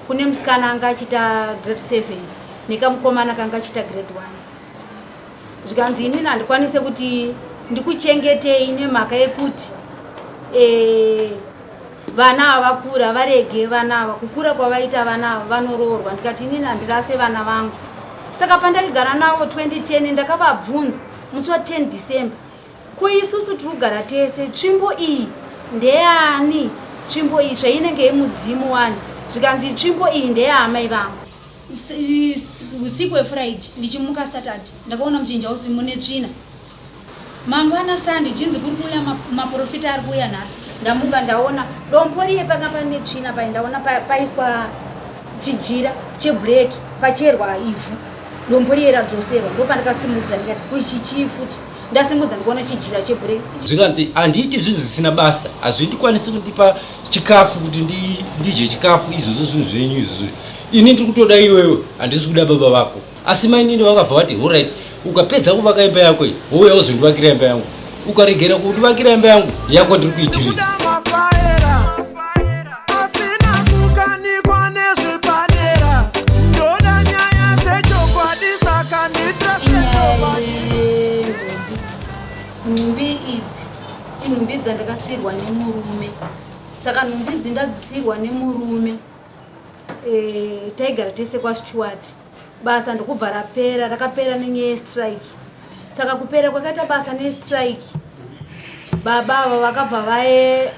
Kune musikana anga achiita grade 7 nekamukomana kanga achiita grade 1. Zvikanzi inini handikwanise kuti ndikuchengetei nemhaka yekuti vana ava vakura, varege vana ava kukura kwavaita, vana ava vanoroorwa. Ndikati inini handirase vana vangu. Saka pandakigara navo 2010, ndakavabvunza musi wa10 December, ko isusu tiri kugara tese, tsvimbo iyi ndeyani? Tsvimbo iyi zvainenge yemudzimu wani. Zvikanzi tsvimbo iyi ndeyaamai vangu. Usiku hweFriday ndichimuka Saturday, ndakaona muchinja usi mune tsvina. Mangwana Sunday chinzi kuri kuuya maprofita, ari kuuya nhasi. Ndamuka ndaona dombo riye panga pane tsvina pai, ndaona paiswa chijira cheblack, pacherwa ivhu, dombo riye radzoserwa. Ndopandakasimudza ndikati, kuichi chii futi? Ndasimudza ndikuona chijira cheblack. Zvikanzi handiiti zvinhu zvisina basa, hazvindikwanisi kundipa chikafu kuti ndidye chikafu. Izvozvo zvinhu zvenyu izvozvo, ini ndiri kutoda iwewe, handisi kuda baba vako. Asi mainini vakabva vati, alright, ukapedza kuvaka imba yako iyi, wouya uzondivakira imba yangu. Ukaregera kundivakira imba yangu, yako ndiri kuitiriza. Mafaera asina kukanikwa nezvepadera, ndoda nyaya dzechokwadi, saka nditrust Inyaya nobody. Yenhumbi, nhumbi idzi inhumbi dzandakasiyirwa nemurume. Saka nhumbi idzi ndadzisiyirwa nemurume. Taigara tese kwaStewart. Basa ndokubva rapera, rakapera nenyaya yestrike. Saka kupera kwakaita basa nestrike, baba ava vakabva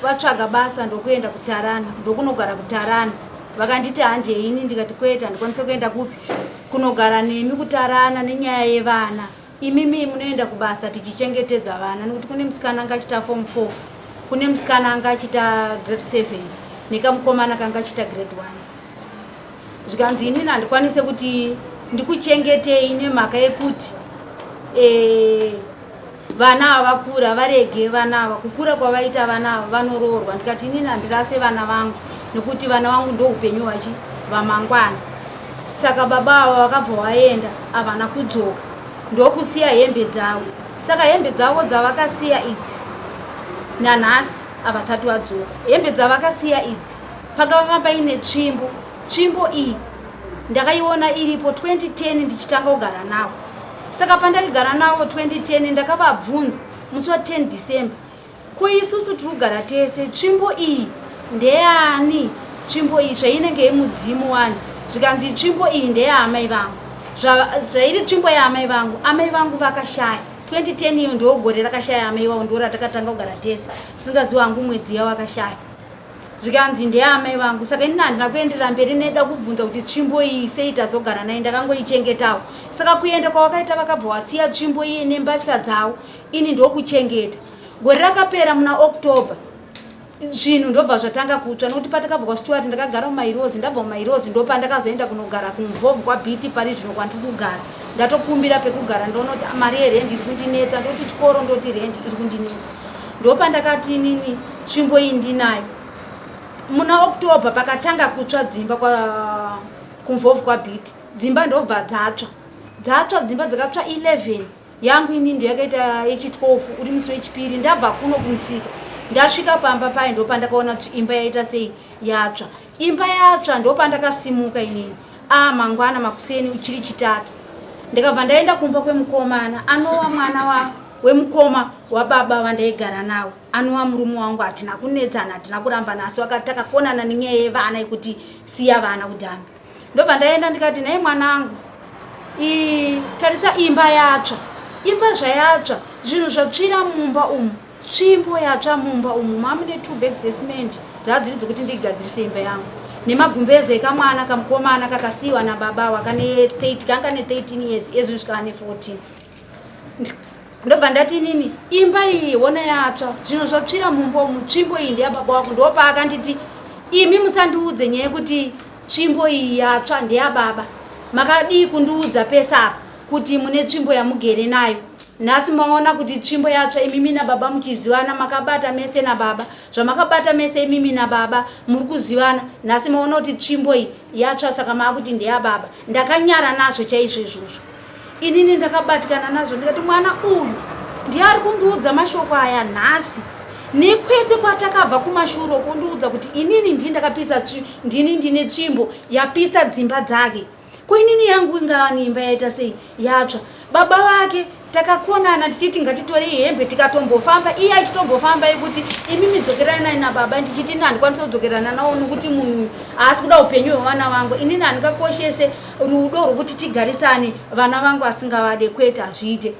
vatsvaga basa ndokuenda kuTarana, ndokunogara kuTarana. Vakanditi handeini, ndikati kwete, handikwanise kuenda kupi kunogara nemi kuTarana nenyaya yevana. Imimi munoenda kubasa, tichichengetedza vana, nekuti kune musikana anga achiita form 4, kune musikana anga achiita grade 7 nekamukomana kanga achiita grade 1. Zvikanzi inini handikwanise kuti ndikuchengetei nemhaka yekuti vana ava vakura, varege vana ava kukura kwavaita, vana ava vanoroorwa. Ndikati inini handirase vana vangu nekuti vana vangu ndo upenyu hwachi vamangwana. Saka baba ava vakabva vaenda, havana kudzoka, ndokusiya hembe dzavo. Saka hembe dzavo dzavakasiya idzi, nanhasi havasati vadzoka. Hembe dzavakasiya idzi, pakanga paine tsvimbo. Tsvimbo iyi ndakaiona iripo 2010 ndichitanga kugara navo. Saka pandakigara navo 2010, ndakavabvunza musi wa10 December, ko isusu tiri kugara tese, tsvimbo iyi ndeyani? Tsvimbo iyi zvainenge yemudzimu wani. Zvikanzi tsvimbo iyi ndeyaamai vangu. Zvairi tsvimbo yaamai vangu, amai vangu vakashaya 2010. Iyo ndo gore rakashaya amai vavo, ndo ratakatanga kugara tese, tisingazivi hangu mwedzi yavakashaya. Zvikanzi ndeamai vangu. Saka inini handina kuenderera mberi neda kubvunza kuti tsvimbo iyi sei tazogara naye, ndakangoichengetawo. Saka kuenda kwavakaita, vakabva wasiya tsvimbo iyi nembatya dzavo, ini ndokuchengeta. Gore rakapera muna October, zvinhu ndobva zvatanga kutsva, nokuti patakabva kwaStewart ndakagara muMairozi. Ndabva muMairozi ndopandakazoenda kunogara kuMvovhu kwaBiti. Pari zvino kwandiri kugara, ndatokumbira pekugara. Ndonoti mari yerendi iri kundinetsa, ndoti chikoro, ndoti rendi iri kundinetsa. Ndopandakati inini tsvimbo iyi ndinayo. Muna October pakatanga kutsva dzimba kuMvovhu kwaBiti, dzimba ndobva dzatsva, dzatsva dzimba dzakatsva 11. Yangu ini ndo yakaita yechi12. Uri musi wechipiri ndabva kuno kumusika, ndasvika pamba paye, ndopandakaona imba yaita sei, yatsva. Imba yatsva, ndopandakasimuka inini a mangwana makuseni uchiri Chitatu, ndikabva ndaenda kumba kwemukomana anova mwana wemukoma wababa vandaigara navo, anova murume wangu. Hatina kunetsana, hatina kurambana, asi takakonana nenyaya yevana, yekuti siya vana kudhambi. Ndobva ndaenda ndikati, nhai mwanangu, tarisa imba yatsva. Imba zvayatsva, zvinhu zvatsvira mumba umu, tsvimbo yatsva mumba umu, mamune two bags dzecement dzadziri dzekuti ndigadzirise imba yangu, nemagumbeze ekamwana kamukomana kakasiyiwa nababa wakane 30, kanga ne13 years, ezvino svikava ne14. Ndobva ndati inini imba iyi hona yatsva, zvinhu zvatsvira mumba umu, tsvimbo iyi ndeyababa wako. Ndopaakanditi, imi musandiudze nyaya yekuti tsvimbo iyi yatsva ndeyababa. Makadii kundiudza pese apa kuti mune tsvimbo yamugere nayo? Nhasi maona kuti tsvimbo yatsva, imimi nababa muchizivana, makabata mese nababa, zvamakabata mese imimi nababa muri kuzivana. Nhasi maona kuti tsvimbo iyi yatsva, saka maakuti ndeyababa. Ndakanyara nazvo chaizvo izvozvo. Inini ndakabatikana nazvo, ndikati mwana uyu ndiye ari kundiudza mashoko aya nhasi. Nekwese kwatakabva kumashure uko ndiudza kuti inini ndini ndakapisa, ndini ndine tsvimbo yapisa dzimba dzake. Ko inini yangu ingani imba yaita sei yatsva? Baba vake takakonana tichiti ngatitorei hembe tikatombofamba, iye achitombofamba yekuti imimi dzokeranai nababa, ndichiti ini handikwanisi kudzokerana nawo nokuti munhu uyu haasi kuda upenyu hwevana vangu. Inini handingakoshese rudo rwokuti tigarisane vana vangu asingavade, kwete, hazviite.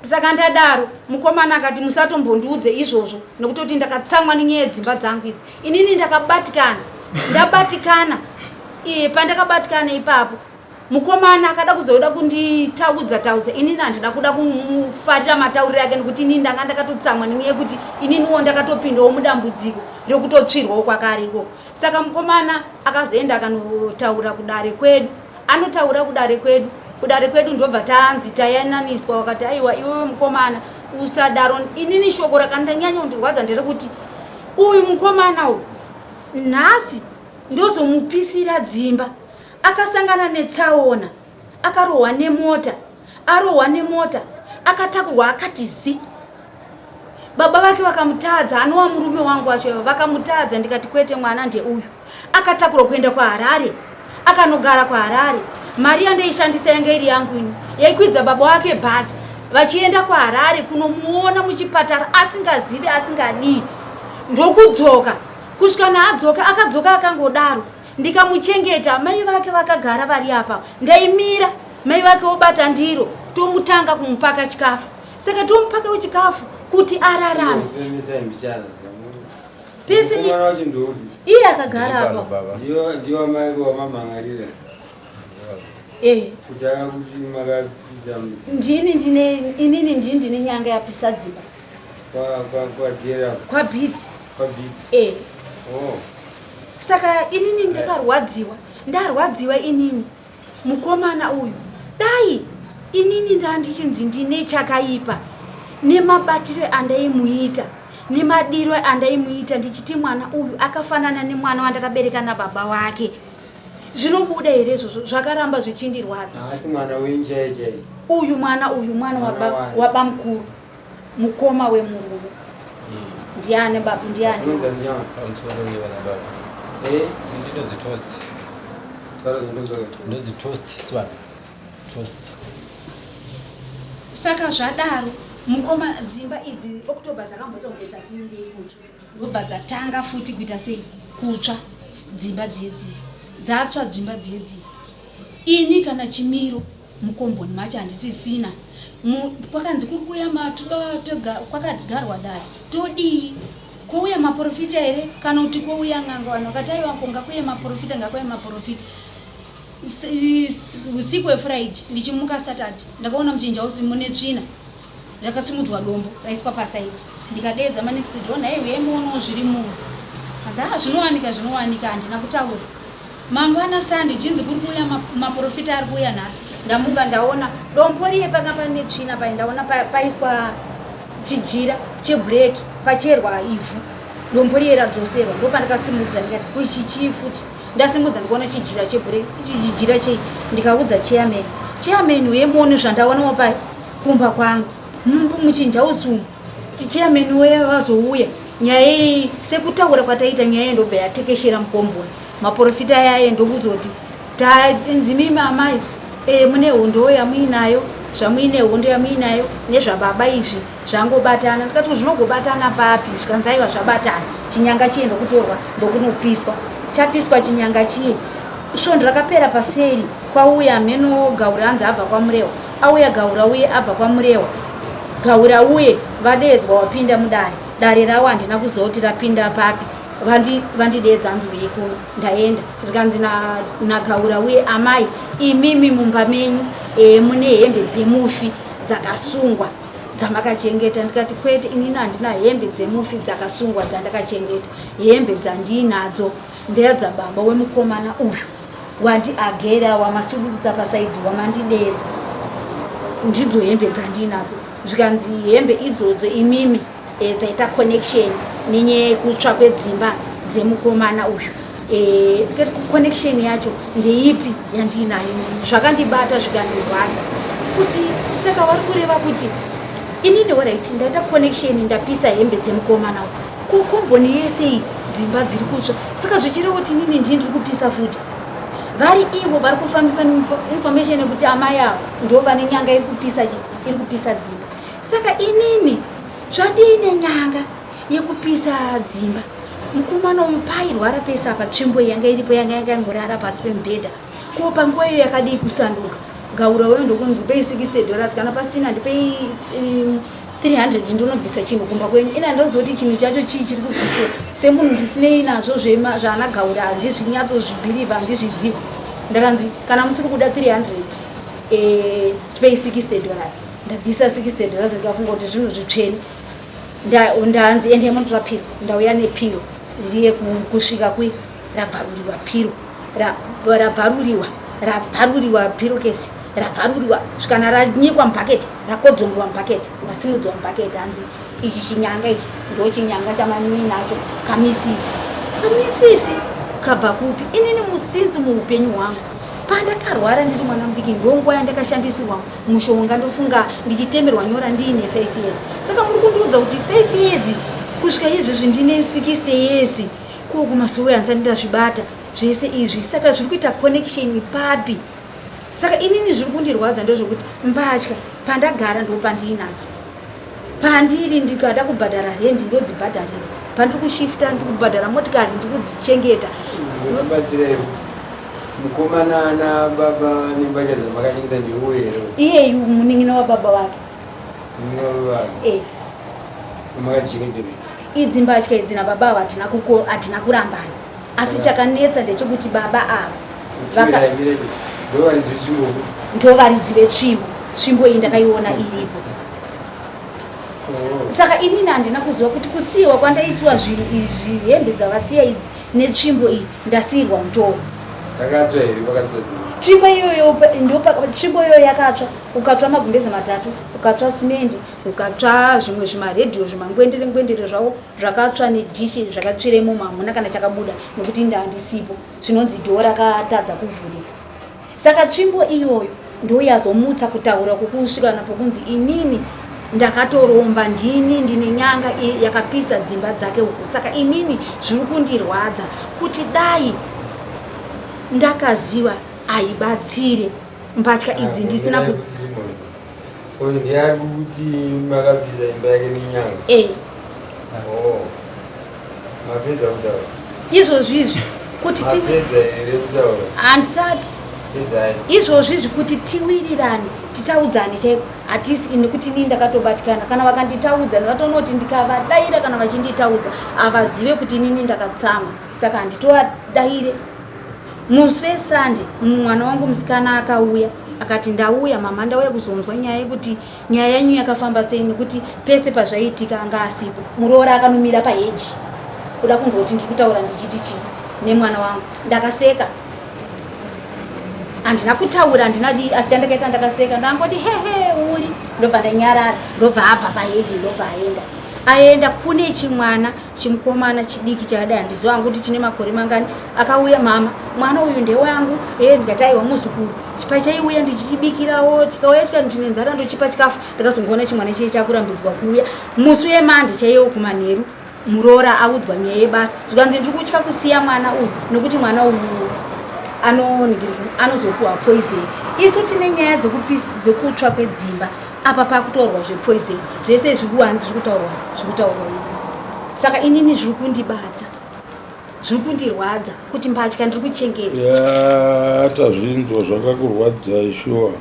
Saka ndadaro mukomana akati musatombondiudze izvozvo nokutoti ndakatsamwa nenyaya yedzimba dzangu idzi. Inini ndakabatikana, ndabatikana. Pandakabatikana ipapo mukomana akada kuzoda kunditaudza taudza, inini handina kuda kumufarira matauriro ake nekuti inini ndanga ndakatotsamwa nenyaya yekuti ininiwo ndakatopindawo mudambudziko rekutotsvirwawo kwakare ikoko. Saka mukomana akazoenda akanotaura kudare kwedu, anotaura kudare kwedu, kudare kwedu ndobva tanzi tayananiswa. Wakati aiwa iwewe mukomana usadaro. Inini shoko rakandanyanya kundirwadza nderekuti uyu mukomana uyu nhasi ndozomupisira dzimba. Akasangana netsaona, akarohwa nemota, arohwa nemota akatakurwa akati zi. Baba vake vakamutadza, anova murume wangu wacho iva, vakamutadza. Ndikati kwete, mwana ndeuyu. Akatakurwa kuenda kwaHarare, akanogara kwaHarare. Mari yandaishandisa yanga iri yangu ini, yaikwidza baba wake bhazi vachienda kwaHarare kunomuona muchipatara, asingazivi asingadii, ndokudzoka kusvika naadzoka. Akadzoka akangodaro, ndikamuchengeta. Mai vake vakagara vari apa, ndaimira mai vake wobata ndiro, tomutanga kumupaka chikafu. Saka tomupakawo chikafu kuti ararame pese. Iye akagara apa ndiwo mai wamamhan'arira kuti makapisa? Ndini ndine, inini ndini ndine nyanga yapisa dzimba. Kwadera? Kwabhiti. Kwabhiti. Eh. Saka inini ndakarwadziwa, ndarwadziwa inini. Mukomana uyu, dai inini ndandichinzi ndine chakaipa nemabatiro andaimuita nemadiro andaimuita, ndichiti mwana uyu akafanana nemwana wandakabereka nababa wake, zvinobuda here izvozvo? Zvakaramba zvichindirwadza. Asi mwana wenyu chaiye chaiye? Uyu mwana uyu mwana wabamukuru, mukoma wemurume. Ndiani babu? Ndiani? Unonzi ndiani? Pamusoro yevana baba. Ndinozi Toast. Taura zvandonzwa. Ndinozi Toast Swan. Toast. Saka zvadaro mukoma, dzimba idzi October dzakamboita kunge dzatiindei kutsva, ndobva dzatanga futi kuita sei, kutsva dzimba dziedzi. Dzatsva dzimba dziedzi, ini kana chimiro mukomboni macho handisisina. Kwakanzi kuri kuuya kwakagarwa dare, todii? Kwouya maprofita here kana kuti kwouya n'anga? Vanhu vakati aiwa, ko ngakuye maprofita, ngakuye maprofita. Usiku hweFriday ndichimuka Saturday, ndakaona muchinja usi mune tsvina, rakasimudzwa dombo raiswa pasaidi. Ndikadeedza manext door, nhai uyai muonewo zviri muno. Hanzi ha, zvinowanika, zvinowanika. Handina kutaura. Mangwana Sunday chinzi kuri kuuya maprofita, ari kuuya nhasi. Ndamuka ndaona dombo riye panga pane tsvina pai, ndaona paiswa chijira cheblack, pacherwa ivhu, dombo riye radzoserwa. Ndopandakasimudza ndikati kuichi chii futi? Ndasimudza ndikuona chijira cheblack. Ichi chijira chei? Ndikaudza chairman, chairman uye muone zvandaonawo pai kumba kwangu muchinja usumu. Chairman uye vazouya, nyaya iyi sekutaura kwataita, nyaya iyi ndobva yatekeshera mukomboni. Maprofita ayaye ndokuzoti tanzi mimi amai mune hondo yamuinayo, zvamuine hondo yamuinayo nezvababa izvi zvangobatana. Ndikati zvinogobatana papi? Zvikanzi aiwa, zvabatana. Chinyanga chiye ndokutorwa ndokunopiswa. Chapiswa chinyanga chiye, svondo rakapera paseri kwauya mheno Gaura, anzi abva kwaMurewa. Auya Gaura uye abva kwaMurewa, Gaura uye vadeedzwa, wapinda mudare. Dare ravo handina kuziva kuti rapinda papi. Vandideedza hanzi uye kuno. Ndaenda, zvikanzi naGaura uye, amai imimi mumba menyu mune hembe dzemufi dzakasungwa dzamakachengeta. Ndikati kwete, inini handina hembe dzemufi dzakasungwa dzandakachengeta. Hembe dzandiinadzo ndeyadzababa wemukomana uyu wandi agera wamasururutsa pasaidhi wamandideedza, ndidzo hembe dzandiinadzo. Zvikanzi hembe idzodzo imimi dzaita connection nenyaya yekutsva kwedzimba dzemukomana uyu. Connection yacho ndeipi yandiinayo? Zvakandibata zvikandirwadza kuti saka vari kureva kuti Inini orit, ndaita connection, ndapisa hembe dzemukomana uyu, kukomboni yese iyi dzimba dziri kutsva. Saka zvichireva kuti inini ndini ndiri kupisa futi. Vari ivo vari kufambisa information yekuti amai avo ndo vane nyanga iri kupisa iri kupisa dzimba. Saka inini zvandiine nyanga yekupisa dzimba, mukomana uyu pairwara pese apa, tsvimbo iyi yanga iripo, yanga yangorara pasi pemubhedha. Ko panguva iyo yakadii kusanduka? Gaura uyo ndokunzi pei $60, kana pasina ndipei 300, ndinobvisa chinhu kumba kwenyu. Ina ndozoti chinhu chacho chii chiri kubviswa? Semunhu ndisinei nazvo zvaana gaura, handizvinyatsozvibhirivha, handizvizivi. Ndakanzi kana musiri kuda 300, tipei $60. Ndabvisa $60, ndikafunga kuti zvinhu zvitsvene. Ndanzi ende munotora piro. Ndauya nepiro riye kusvika kui rabvaruriwa piro, rabvaruriwa, rabvaruriwa piro kesi rabvaruriwa, svikana ranyikwa mubhaketi, rakodzongiwa mubhaketi, rasimudzwa mubhaketi. Hanzi ichi chinyanga, ichi ndo chinyanga chamaminacho. Kamisisi, kamisisi kabva kupi? Inini musinzi muupenyu hwangu, pandakarwara ndiri mwana mudiki, ndonguva yandakashandisirwa mushonga. Ndofunga ndichitemerwa nyora ndiine 5 years. Saka muri kundiudza kuti 5 years kusvika izvezvi ndine 60 years, ko kumasowe handisati ndazvibata zvese izvi. Saka zviri kuita connection papi? Saka inini zviri kundirwadza ndezvekuti mbatya pandagara ndo pandiinadzo, pandiri ndikada kubhadhara rendi ndodzibhadharira, pandiri kushifta ndiri kubhadhara motikari, ndiri kudzichengeta. Batsirai kuti mukomana nababa nembatya dzamakachengeta ndiwo here? Iyeyu munin'ina wababa vake. Baba? E. Makadzichengetera? Idzi mbatya idzi nababa ava hatina kurambana, asi chakanetsa ndechekuti baba ava Ndovaridzi vetsvimbo? Ndovaridzi vetsvimbo. Tsvimbo iyi ndakaiona iripo. Saka inini handina kuziva kuti kusiyiwa kwandaisiwa zvinhu izvi, hembe dzavasiya idzi netsvimbo iyi, ndasiyirwa mutoro. Dzakatsva here? Vakatsva dzii? Tsvimbo iyoyo tsvimbo iyoyo yakatsva, ukatsva magumbeze matatu, ukatsva simendi, ukatsva zvimwe zvimaredhiyo, zvimangwendere ngwendere zvavo zvakatsva, nedhishi zvakatsviremo, hamuna kana chakabuda nekuti inda handisipo. Zvinonzi dhoo rakatadza kuvhurika. Saka tsvimbo iyoyo ndo yazomutsa kutaura kukusvika napokunzi inini ndakatoromba, ndini ndine nyanga yakapisa dzimba dzake uko. Saka inini zviri kundirwadza kuti dai ndakaziva aibatsire mbatya idzi ndisina kuti Uyu ndiari kuti makabvisa imba yake nenyanga? E. Oh. Mapedza kutaura? Izvozvi izvi kuti Mapedza here kutaura? Handisati. Pedzai. Izvozvi izvi kuti tiwirirane, titaudzane chaiko, hatisi, nekuti inini ndakatobatikana. Kana vakanditaudza, ndakatoona ndikavadaira, kana vachinditaudza havazive kuti inini ndakatsama, saka handitovadaire. Musi weSande mwana wangu musikana akauya akati, "Ndauya mama, ndauya kuzonzwa nyaya yekuti nyaya yenyu yakafamba sei," nekuti pese pazvaiitika anga asipo. Muroora akanomira paheji kuda kunzwa kuti ndiri kutaura ndichiti chii nemwana wangu. Ndakaseka, handina kutaura, handina dii, asi chandakaita ndakaseka, ndangoti, "Hehe, uri," ndobva ndanyarara. Ndobva abva paheji, ndobva aenda. Aenda kune chimwana chimukomana chidiki chakadai, handiziva hangu kuti chine makore mangani. Akauya, "Mama, mwana uyu ndewangu." E, ndikati, "Aiwa, muzukuru." Pachaiuya ndichichibikirawo, chikauya chikati, "Ndine nzara," ndochipa chikafu. Ndakazongoona chimwana chiye chakurambidzwa kuuya. Musi wemande chaiwo kumanheru, muroora audzwa nyaya yebasa, zvikanzi, "Ndiri kutya kusiya mwana uyu nokuti mwana uyu anozopiwa poison. Isu tine nyaya dzekutsva kwedzimba, apa pakutorwa zvepoison, zvese zviri kutaurwa, zviri kutaurwa." Saka inini zviri kundibata, zviri kundirwadza kuti mbatya ndiri kuchengeta. Ya, tazvinzwa zvakakurwadzai shuwa.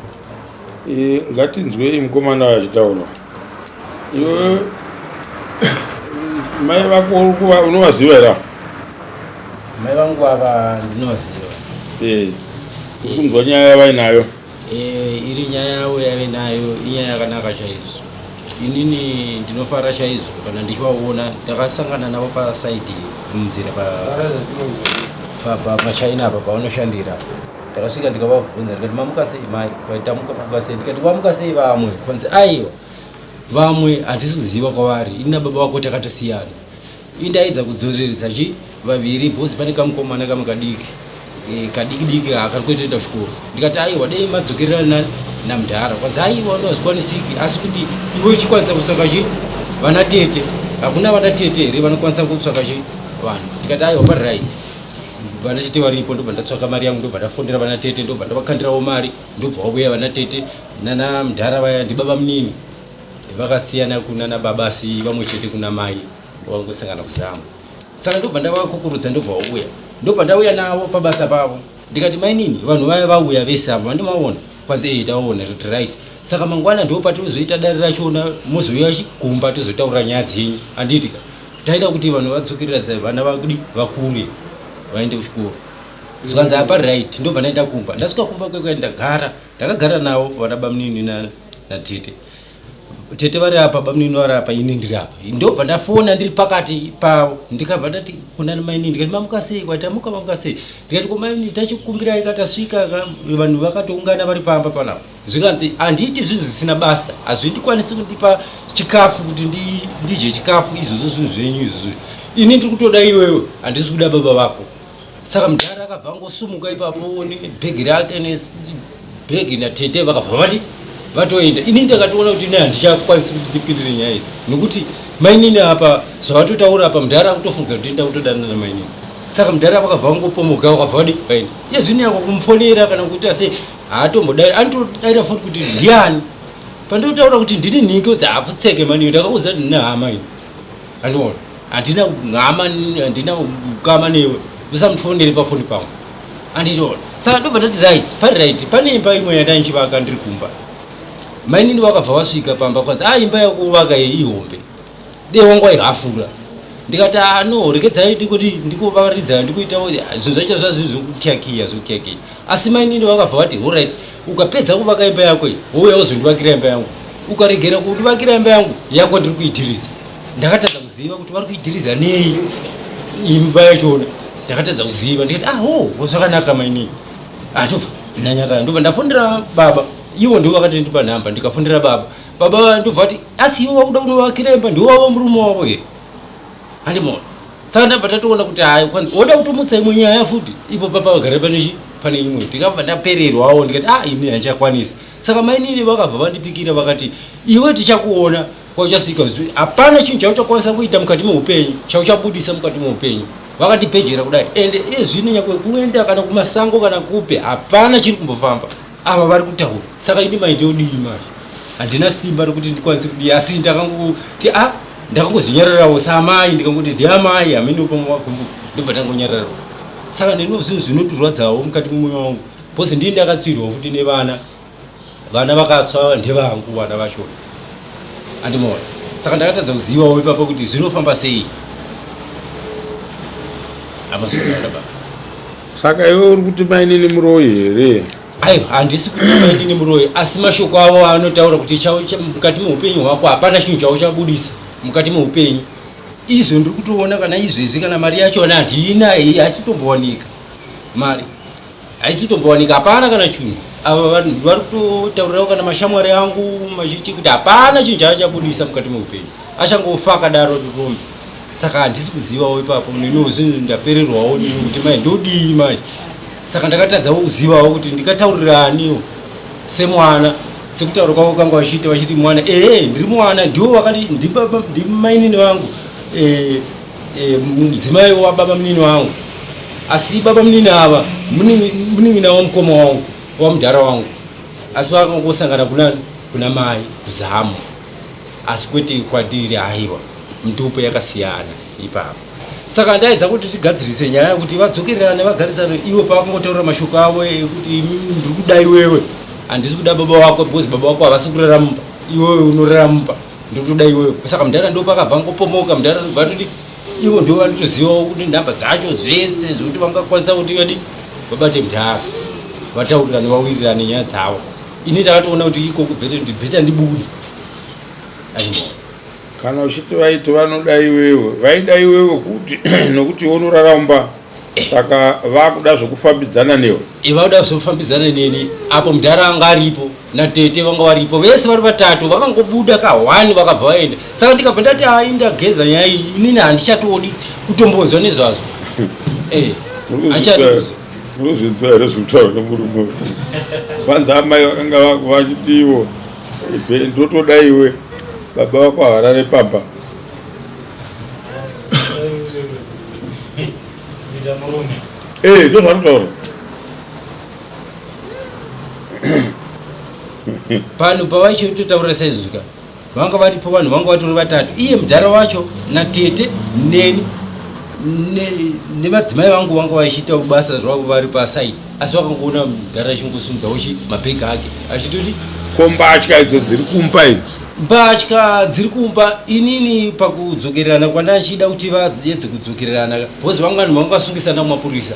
Ngatinzwei mukomana achitaura. Iwe, mai vako unovaziva here? Mai vangu ava ndinovaziva. Uri kunzwa nyaya yavainayo? Iri nyaya yavo yave nayo inyaya yakanaka chaizvo. Inini ndinofara chaizvo kana ndichivaona. Ndakasangana navo pasaidi munzira pachina apa pavanoshandira. Ndakasvika ndikavabvunza, ndikati, "Mamuka sei mai?" Vaitamuka, "Mamuka sei?" Ndikati, "Vamuka sei vamwe?" Kwanzi, "Aiwa, vamwe handisi kuziva kwavari, ini nababa vako takatosiyana." Indaidza kudzoreredza chi vaviri bhozi, pane kamukomana kamwe kadiki, kadiki diki akari kutoenda kuchikoro. Ndikati, "Aiwa, dei madzokerera Namudhara kwanzi aiwa ndo hazvikwanisiki, asi kuti iwe uchikwanisa kutsvaka chi vana tete, hakuna vana tete here vanokwanisa kutsvaka chi vanhu? Ndikati aiwa, paright, vana tete varipo. Ndobva ndatsvaka mari yangu, ndobva ndafondera vana tete, ndobva ndavakandirawo mari, ndobva wauya vana tete nana mudhara vaya. Ndibaba munini, vakasiyana kunana baba asi vamwe chete kuna mai, vangosangana kuzamu. Saka ndobva ndavakukurudza, ndobva wauya, ndobva ndauya navo pabasa pavo. Ndikati, mainini, vanhu vaya vauya vese ava, vandimaona? Kwanzi, ei, taona. Toti right, saka mangwana ndo patinozoita dare rachona, muzouya kumba tozotaura nyaya dzenyu, handiitika? Taida kuti vanhu vadzokereradza vana vakudi vakure vaende kuchikoro. Zvikanzi apa right. Ndobva ndaenda kumba. Ndasvika kumba kwekwe, ndagara, ndakagara navo vana bamunini natete. Tete vari apa, bamunini vari apa, ini ndiri apa. Ndobva ndafona ndiri pakati pavo, ndikabva ndati kuna mainini, ndikati, mamuka sei? Kwati, tamuka. Mamuka sei? Ndikati, ko mainini, tachikumbirai ka, tasvika ka, vanhu vakatoungana vari pamba panapa. Zvikanzi, handiiti zvinhu zvisina basa, hazvindikwanisi kundipa chikafu kuti ndidye chikafu izvozvo zvinhu zvenyu izvozvo. Ini ndiri kutoda iwewe, handisi kuda baba vako. Saka mudhara akabva angosumuka ipapo nebhegi rake nebhegi natete, vakabva vadi vatoenda. Ini ndakatoona kuti ne handichakwanisi kuti ndipindire nyaya iyi, nekuti mainini apa zvavatotaura apa, mudhara akutofungidzira kuti ndida kutodanana namainini. Saka mudhara vakabva vangopomoka, vakabva vadi vaenda. Iye zvino yako kumufonera kana kuita sei, haatombodai, anotodaira foni kuti ndiani. Pandotaura kuti ndini nhingi, udza hapfutseke maniyo. Ndakakuudza kuti ndine hama ini, andiona handina hama, handina ukama newe, usamufonere pafoni pangu, anditoona. Saka ndobva ndati right, pari right. Pane imba imwe yandaichivaka ndiri kumba. Mainini vakabva vasvika pamba, kwanzi, a imba yakuvaka iyi ihombe, dei wangu waihafura. Ndikati, a no, rekedzai ndikuti ndikuvaridza, ndikuitawo zvinhu zvacho zvazviri zvekukiyakiya, zvekukiyakiya. Asi mainini vakabva vati, alright, ukapedza kuvaka imba yako iyi, wouya uzondivakira imba yangu. Ukaregera kundivakira imba yangu, yako ndiri kuidhiriza. Ndakatadza kuziva kuti vari kuidhiriza nei imba yachona, ndakatadza kuziva. Ndikati, ah, oh, zvakanaka mainini. Atobva ndanyarara. Ndobva ndafondera baba, ivo ndivo vakatondipa nhamba. Ndikafondera baba, baba ndobva vati, asi iwo wakuda kunovakira imba ndiwo wavo murume wavo here? Handimona. Saka ndabva tatoona kuti hayi, kwanzi woda kutomutsa imwe nyaya futi ipo papa vagara panechi pane imwe. Ndikabva ndapererwawo, ndikati, ah, ini handichakwanisi. Saka mainini vakabva vandipikira, vakati, iwe tichakuona kwauchasvika, hapana chinhu chauchakwanisa kuita mukati meupenyu, chauchabudisa mukati meupenyu. Vakandipejera kudai, ende iye zvino nyangwe kuenda kana kumasango kana kupi, hapana chiri kumbofamba. Ava vari kutaura. Saka ini mai ndodii manje? Handina simba rekuti ndikwanise kudii, asi ndakangoti, a ndakangozinyararawo samai, ndikangoti ndiamai hamene pamwakumbuka, ndobva ndangonyararawo. Saka ndino zvinhu zvinotirwadzawo mukati memwoyo wangu, because ndii ndakatsvirwa futi nevana, vana vakatsva ndevangu vana vachona, andimaona. Saka ndakatadza kuzivawo ipapo kuti zvinofamba sei amazoona baba. Saka iwe uri kuti mainini muroyi here? Aiwa, handisi kuti mainini muroyi, asi mashoko avo anotaura kuti mukati meupenyu hwako hapana chinhu chauchabudisa mukati meupenyu. Izvo ndiri kutoona kana izvezvi, kana mari yachona handina, haisi kutombowanika mari, haisi kutombowanika, hapana kana chinhu. Ava vanhu vari kutotaurirawo kana mashamwari angu machichi kuti hapana chinhu chaachabudisa mukati meupenyu, achangofa akadaro rombe. Saka handisi kuzivawo ipapo, neniwo zvinhu ndapererwawo nini kuti mai ndodii manje. Saka ndakatadzawo kuzivawo kuti ndikataurira aniwo semwana, sekutaura kwavo kanga vachiita vachiti mwana. Ehe, ndiri mwana, ndiwo vakati ndimainini vangu, mudzimai wababa munini wangu, asi baba munini ava munin'ina wamukoma wangu, wamudhara wangu, asi vakangosangana kuna kuna mai kuzamu, asi kwete kwandiri, haiwa, mitupo yakasiyana ipapo. Saka ndaedza kuti tigadzirise nyaya yekuti vadzokererane, vagarisane. Ivo pavakangotaura mashoko avo ekuti, ndiri kuda iwewe, handisi kuda baba wako, because baba wako havasi kurara mumba, iwewe unorara mumba, ndotoda iwewe. Saka mudhara ndo pakabva ngopomoka. Mudhara ndobva toti ivo ndo vanotozivawo kuti nhamba dzacho dzese zvekuti vangakwanisa kuti vadi vabate mudhara, vataurirane, vawirirane nyaya dzavo. Ini ndakatoona kuti ikoko better kuti better ndibude. Aiwa. Kana uchiti vaiti vanoda iwewe, vaida iwewe kuti nokuti iwe unorara mumba, saka vakuda zvekufambidzana newe? Vauda zvekufambidzana neni. Apo mudhara anga aripo natete vanga varipo vese vari vatatu, vakangobuda kahwani vakabva vaenda. Saka ndikabva ndati, hai, ndageza nyaya iyi, inini handichatodi kutombonzwa nezvazvo. Handichadi. Unozvinzwa here zvekutaura nemurume uyu? Kwanza amai vakanga vachiti ivo ndotoda iwe baba vako havarare pamba. Eh, ndozvanotaura. Pano pavaichitotaura saizvozvo ka vanga varipo vanhu vanga vatori vatatu iye mudhara wacho natete neni nemadzimai vangu vanga vachiita basa zvavo vari pasaidi asi vakangoona mudhara achingosimudzawo chi mabhegi ake achitoti ko mbatya idzo dziri kumba idzo mbatya dziri kumba inini pakudzokererana kwandachida kuti vaedze kudzokererana because vamwe vanhu vanga vasungisana kumapurisa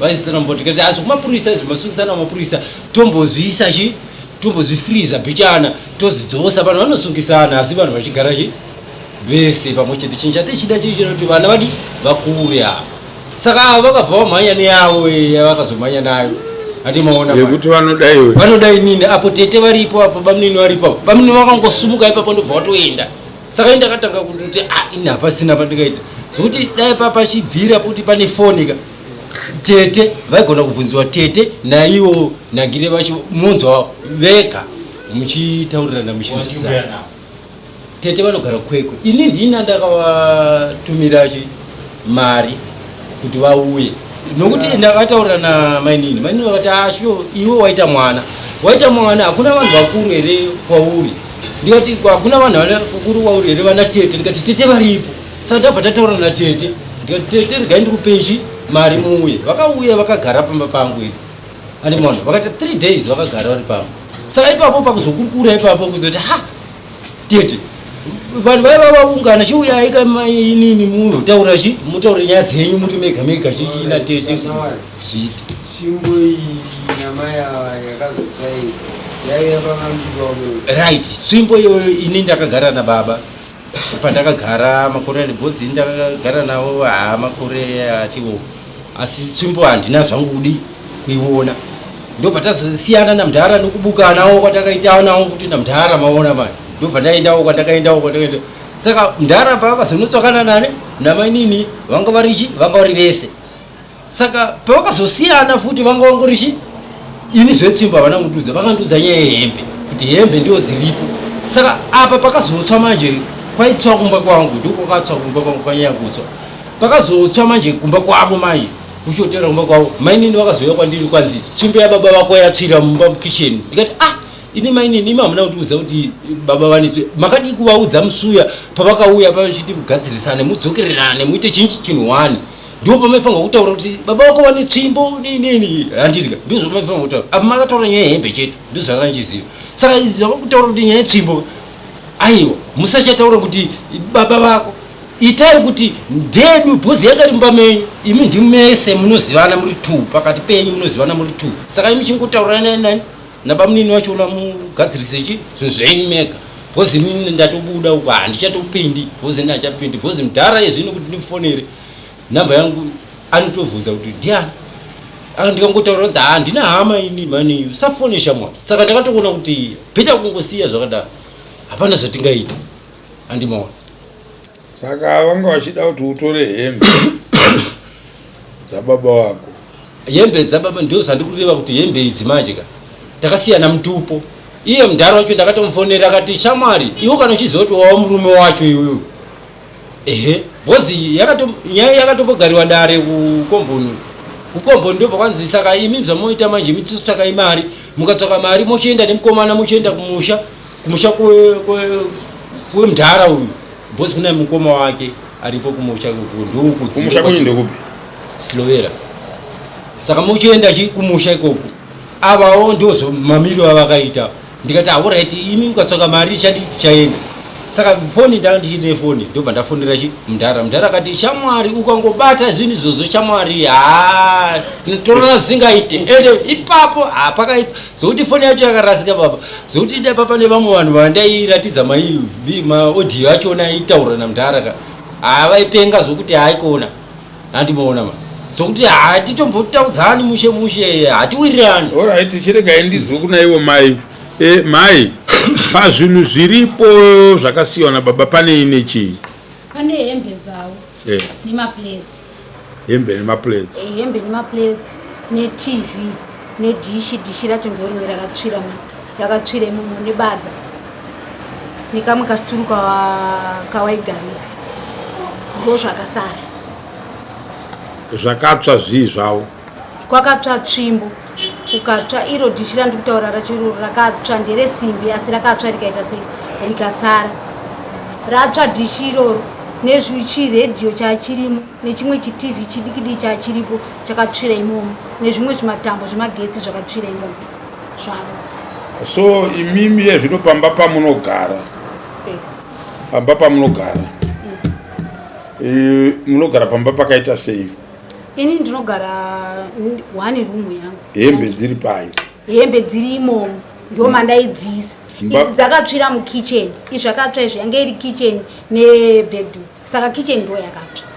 vaisana mbotikati asi kumapurisa izvo masungisana kumapurisa tombozviisa chi tombozvifreeza bichana tozidzosa vanhu vanosungisana asi vanhu vachigara chi vese pamwe chete chinhu chatichida chii kuti vana vadi vakure ava saka ava vakabva vamhanya neyavo yavakazomhanya nayo handimaona yekuti vanoda iwe vanoda inini apo tete varipo apo bamunini varipo apo bamunini vakangosumuka ipapo ndobva vatoenda saka ini ndakatanga kutoti a ah, ini hapasina pandingaita zvokuti dai papachibvira kuti pane foni ka tete vaigona kubvunziwa tete naiwo nagire vacho monzwa vega muchitaurirana muchinzwisana tete vanogara kwekwe ini ndina ndakavatumira chi mari kuti vauye nokuti ndakataurira namainini mainini vakati asho ah, iwe waita mwana waita mwana hakuna vanhu vakuru here kwauri ndikati hakuna vanhu vakuru kwauri here vana tete ndikati tete varipo saka ndabva tataura natete ndikati tete regai ndikupechi mari muuye vakauya vakagara pamba pangu iri andimona vakaita three days vakagara vari pamba saka ipapo pakuzokurukura ipapo kuzoti ha tete vanhu vaiva vaungana chiuyai kamainini munotaura chi mutaure nyaya dzenyu muri mega mega chichina tete zviite tsvimbo iyi namai ava yakazotsva iyi yaiva pamambiko right tsvimbo iyoyo ini ndakagara nababa pandakagara makore ane bhozi ndakagara navo haa makore atiwo asi tsvimbo handina zvangu kudi kuiona ndobva tazosiyana namudhara nokubukanawo kwatakaitawo nawo futi namudhara maona manje ndobva ndaendawo kwandakaendawo kwandakaenda saka mudhara pavakazonotsvakana nane namainini vanga varichi vanga vari vese saka pavakazosiyana futi vanga vangori chi ini zvetsvimbo havana kundiudza vakandiudza nyaya yehembe kuti hembe ndiyo dziripo saka apa pakazotsva manje kwaitsva kumba kwangu ndokwakatsva kumba kwangu kwanyaya kutsva pakazotsva manje kumba kwavo manje kuchotera kumba kwavo mainini vakazouya kwandiri kwanzi tsvimbo yababa vako yatsvira mumba mukitchen ndikati ah ini mainini imi hamuna kundiudza kuti baba vaniswe makadii kuvaudza musuya pavakauya pavachiti mugadzirisane mudzokererane muite chinchi chinhu wani ndipo pamaifanirwa kutaura kuti baba vako vane tsvimbo neinini handidya ndizvo zvamaifanirwa kutaura apa makataura nyaya yehembe chete ndizvo zvakandichiziva saka izvi zvavakutaura kuti nyaya yetsvimbo aiwa musachataura kuti baba vako itai kuti ndedu bhozi yanga iri mumba menyu imi ndimese munozivana muri two pakati penyu munozivana muri two saka imi chingotaura nani nabamunini wacho una mugadzirise chi zvinhu zvenyu mega bhozi inini ndatobuda uko handichatopindi bhozi ini handichapindi bhozi mudhara yezvino kuti ndimufonere namba yangu anotovhunza kuti ndiani ah, ndikangotaura kuti handina hama ini mani usafone shamwari saka ndakatoona kuti beta kungosiya zvakadaro hapana zvatingaita andimaona saka vanga vachida kuti utore hembe dzababa wako hembe dzababa ndio zvandikureva kuti hembe idzi manje ka takasiyana mutupo iye mudhara wacho ndakatomufonera akati shamwari iwe kana uchiziva kuti wava murume wacho iwewe ehe bhozi nyaya yakatombogariwa dare kukomboni kukomboni ndobva kwanzi saka imi zvamoita manje imi tsvakai mari mukatsvaka mari mochienda nemukomana mochienda kumusha kumusha kwemudhara uyu bhozi kuna mukoma wake aripo kumusha ndokumusha kwenyu ndekupi slovera saka mochienda chi kumusha ikoko avawo ndozvo mamiriro avakaita ndikati aorit imi mukatsvaka mari chandi chaenda saka foni ndanga ndichine foni ndobva ndafonera chi mudhara mudhara akati shamwari ukangobata zvinhu izvozvo shamwari ha tinotorana zvisingaite ende ipapo hapakaipa zokuti foni yacho yakarasika papa zokuti dai papa nevamwe vanhu vandairatidza maaudio achona aitaura namudhara ka havaipenga zvokuti haaikona handimoona ma zokuti hatitombotaudzani mushe mushe hatiwirirani orit chiregai ndinzwe kuna ivo mai e, mai pazvinhu zviripo zvakasiyiwa nababa pane ine chii pane hembe dzavo eh. nemaplates hembe nemaplates eh, hembe nemaplates netv nedhishi dhishi racho ndorimwe rakatsvira rakatsvira imomo nebadza nekamwe kasituru kawaigarira ndozvakasara Zvakatsva zvii zvavo? Kwakatsva tsvimbo, kukatsva iro dhishi randiri kutaura racho iroro rakatsva nderesimbi asi rakatsva rikaita sei rikasara ratsva dhishi iroro nezvichiredhiyo chachirimo nechimwe chitv chidikidiki chachiripo chakatsvira imomo nezvimwe zvimatambo zvemagetsi zvakatsvira imomo zvavo. So imimi yezvino pamba pamunogara eh. Pamba pamunogara eh, munogara pamba pakaita sei? Ini ndinogara one room yangu. Hembe dziri pai? Hembe dziri imomo ndo mandaidziisa. Idzi dzakatsvira mukitchen, izvi zvakatsva izvi yange iri kitchen nebedroom, saka kitchen ndo yakatsva,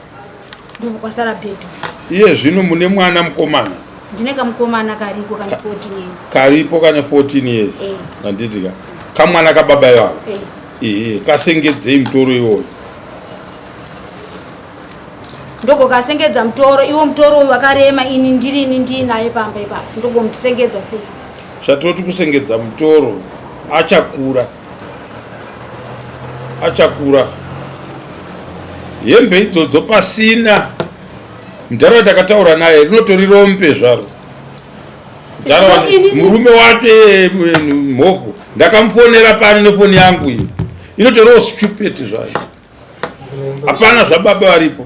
ndobva kwasara bedroom. Iye zvino mune mwana mukomana? Ndine kamukomana kariko kane 14 years. Karipo kane 14 years. Eh. Handiti ka kamwana kababa ivavo? Eh. Ehe, kasengedzei mutoro iwoyo. Ndogokasengedza mutoro iwo, mutoro uyu wakarema, ini ndirini ndiinaye pamba ipapo, ndogomutisengedza sei? Chatoti kusengedza mutoro, achakura, achakura. Hembe idzodzo pasina mudhara takataura naye rinotori rombe zvaro. Mudhara murume wacho mhofu ndakamufonera pano nefoni yangu iyi inotoriwo stupid zvayo. Hapana zvababa varipo.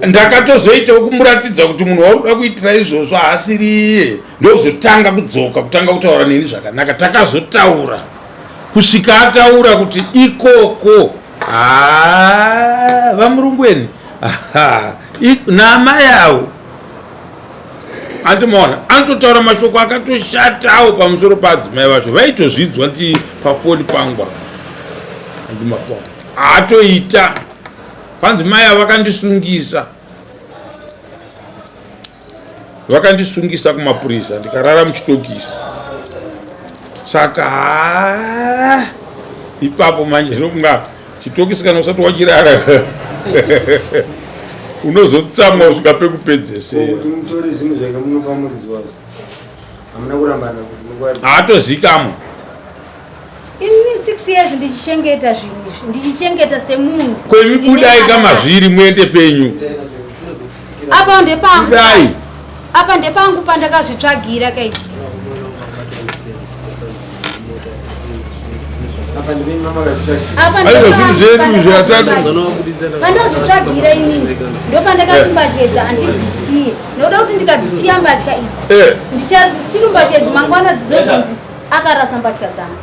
Ndakatozoitawo kumuratidza kuti munhu wauri kuda kuitira izvozvo haasiri iye, ndokuzotanga kudzoka kutanga kutaura neni zvakanaka. Takazotaura kusvika ataura kuti ikoko vamurungweni naamai avo andimaona anototaura mashoko akatoshatawo pamusoro paadzimai vacho vaitozvidzwa ndi pafoni pangu apa andimaona atoita kwanzi mai ava vakandisungisa vakandisungisa kumapurisa ndikarara muchitokisi saka haa ipapo manje zvokunga chitokisi kana usati wachirara unozotsamwa kusvika pekupedzesera haatozikamwa Ini 6 years ndichichengeta zvinhu izvi, ndichichengeta semunhu. Kwemi budai kama zviri muende penyu. Apa ndepangu. Budai. Apa ndepangu pandakazvitsvagira kai. Apa ndepandazvitsvagira inini ndopandakati mbatya idzi handidzisiye nokuda kuti ndikadzisiya mbatya idzi eh. ndichasiya mbatya idzi mangwana dzizozonzi akarasa mbatya dzangu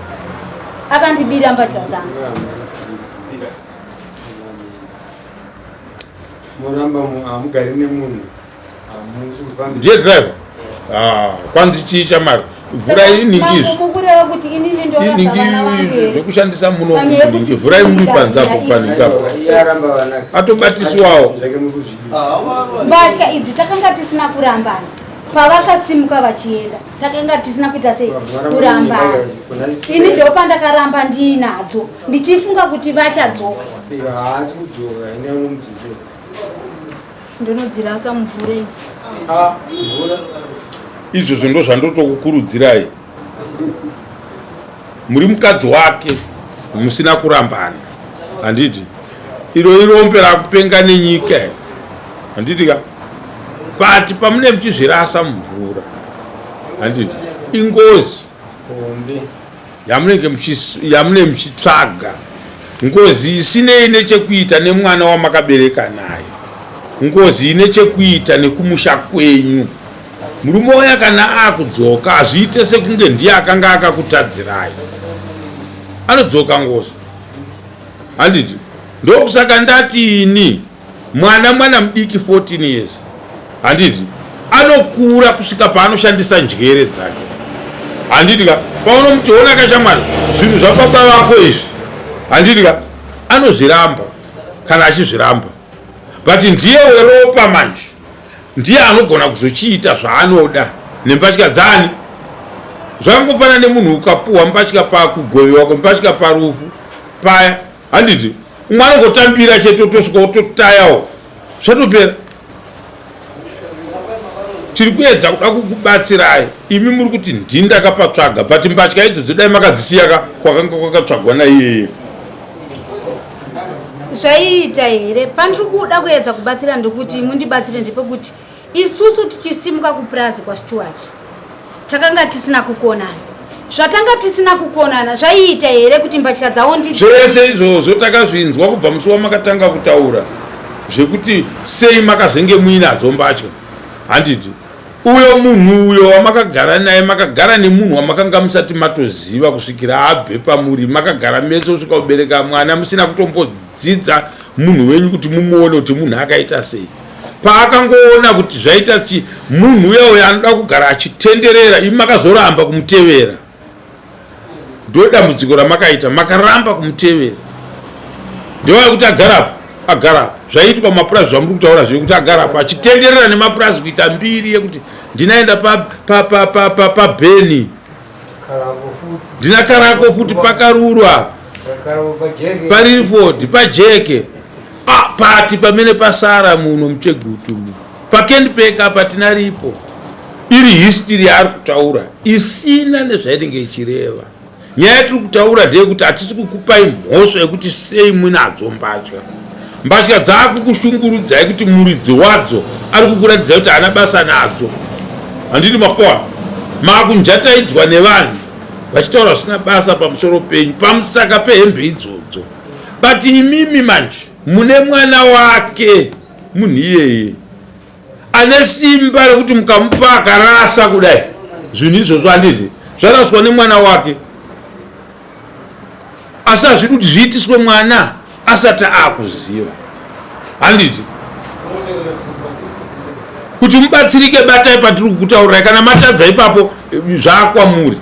akandibira mbatya dzangu moramba hamugari nemunhu ndiye driver ah, kwanzi chii chamari vhurai iningi izvi mukureva kuti inini ndorasa izvi zvekushandisa muno ningi vhurai muri panze apo paningi apo atobatisiwawo mbatya idzi takanga tisina kurambana pavakasimuka vachienda takanga tisina kuita sei kuramba ini ndopandakaramba ndiinadzo ndichifunga kuti vachadzoka ndinodzirasa mumvura ah, izvozvo ndo zvandotokukurudzirai muri mukadzi wake musina kurambana handiti iro irombe rakupenga nenyika handiti ka but pamune muchizvirasa mumvura handiti ingozi yamunenge yamune muchitsvaga ngozi isinei nechekuita nemwana wamakabereka naye ngozi ine chekuita nekumusha kwenyu murume uya kana akudzoka hazviite sekunge ndiye akanga akakutadzirai anodzoka ngozi handiti ndokusaka ndati ini mwana mwana mudiki 14 years handiti anokura kusvika paanoshandisa njere dzake handiti ka paunomuti ona kashamwari zvinhu zvababa vako izvi handiti ka anozviramba kana achizviramba but ndiye weropa manje ndiye anogona kuzochiita zvaanoda nembatya dzani zvakangofanana nemunhu ukapuhwa mbatya pakugovewa kwembatya parufu paya handiti umwe anongotambira chete otosvika ototayawo zvatopera. Tiri kuedza kuda kukubatsirai, imi muri kuti ndini ndakapatsvaga, but mbatya idzodzo dai makadzisiya ka kwakanga kwakatsvagwa naiyeye. Zvaiita here? Pandiri kuda kuedza kubatsira ndekuti mundibatsire ndepekuti isusu tichisimuka kupurazi kwaStuart takanga tisina kukonana. Zvatanga tisina kukonana zvaiita here kuti mbatya dzavo ndi Zvese izvozvo takazvinzwa kubva musi wamakatanga kutaura zvekuti sei makazenge muinadzo mbatya. Handiti uyo munhu uyo wamakagara naye, makagara nemunhu wamakanga musati matoziva kusvikira abve pamuri, makagara mese kusvika kubereka mwana musina kutombodzidza munhu wenyu kuti mumuone kuti munhu akaita sei. Paakangoona kuti zvaita chi munhu uya uyo anoda kugara achitenderera, imi makazoramba kumutevera. Ndo dambudziko ramakaita, makaramba kumutevera. Ndewaya kuti agarapo, agarapo. Zvaiitwa mumapurazi zvamuri kutaura zviye kuti agarapo achitenderera nemapurazi kuita mbiri yekuti ndinaenda pabheni ndina karako futi pakaruru apa paririford pajeke ah, pati pamene pasara muno muchegutu mu pakendpek apa tinaripo. Iri history yaari kutaura isina nezvainenge ichireva. Nyaya yatiri kutaura ndeyekuti hatisi kukupai mhosva yekuti sei munadzo mbatya. Mbatya dzakukushungurudzai kuti muridzi wadzo ari kukuratidzai kuti haana basa nadzo. Handiti mapoa makunjataidzwa nevanhu vachitaura zvisina basa pamusoro penyu pamusaka pehembe idzodzo. But imimi manje mune mwana wake munhu iyeye ane simba rekuti mukamupa akarasa kudai zvinhu izvozvo handiti zvaraswa nemwana wake, asi hazvidi kuti zviitiswe mwana asati akuziva, handiti kuti mubatsirike. Batai patiri kukutaurirai, kana matadza ipapo zvakwamuri.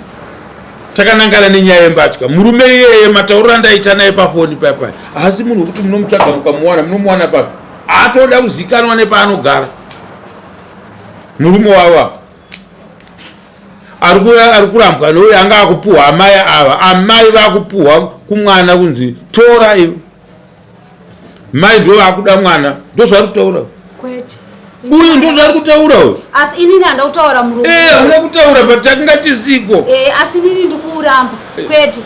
Takanangana nenyaya yembatya. Murume iyeye matauriro andaita naye pafoni paya haasi munhu wekuti munomutsvaga mukamuwana, munomuwana papi? Atoda kuzikanwa nepaanogara murume wavo apa ari kurambwa nouyo anga akupuhwa amai ava, amai vakupuhwa kumwana kunzi tora iwe, mai ndo vakuda mwana, ndozvari kutaura. Kwete. Uyu ndozvari kutaura uyu. Asi inini handina kutaura murume. Eh, hamuna kutaura but takanga tisiko. Eh, asi inini ndikuuramba. Kwete.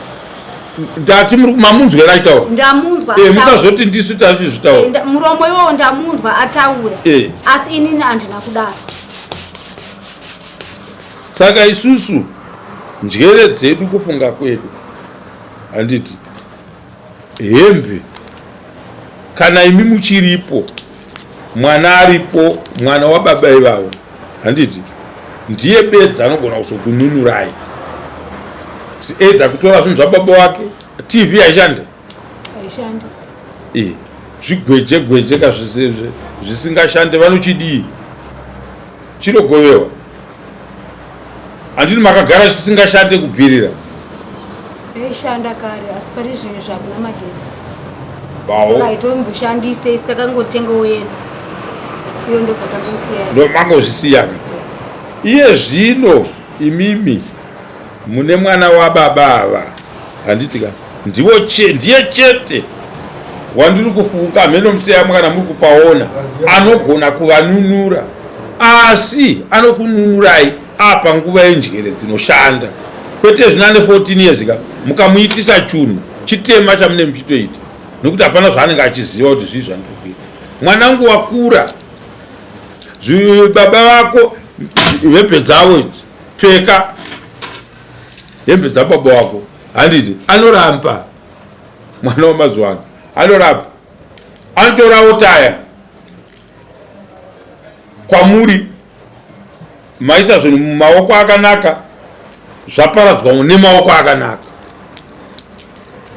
Ndati muri mamunzwa here achitaura? Ndamunzwa. Eh, musazoti ndisu tazvizvitaura. Eh, muromo iwowo ndamunzwa ataura. Eh. Asi inini handina kudaro. Saka isusu njere dzedu kufunga kwedu handiti hembe kana imi muchiripo mwana aripo mwana wababa ivavo handiti ndiye bedzi anogona kuzokununurai. Edza kutora zvinhu zvababa wake, TV haishande, haishande. Eh, zvigweje gweje ka zvisingashande vanochidii? Chinogovewa handiti makagara chisingashande kubvirira. Yaishanda kare asi pari zvinhu zvakuna magetsi. Saka haitomboshandise isi takangotengawo yedu. Iyo ndobva tangosiya. Ndo mangozvisiya. Iye zvino imimi mune mwana wababa ava handiti ka ndiwo ndiye chete wandiri kufunga hameno musiyamwa kana muri kupaona anogona kuvanunura, asi anokununurai apa nguva yenjere dzinoshanda kwete zvino ane 14 years ka mukamuitisa chunhu chitema chamune muchitoita nekuti hapana zvaanenge achiziva kuti zvii zvandiri kuita. Mwanangu wakura, baba vako hembe dzavo idzi, pfeka hembe dzababa wako handiti. Anoramba mwana wamazuva ano, anoramba, anotorawo taya kwamuri. Maisa zvinhu mumaoko akanaka, zvaparadzwa nemaoko akanaka.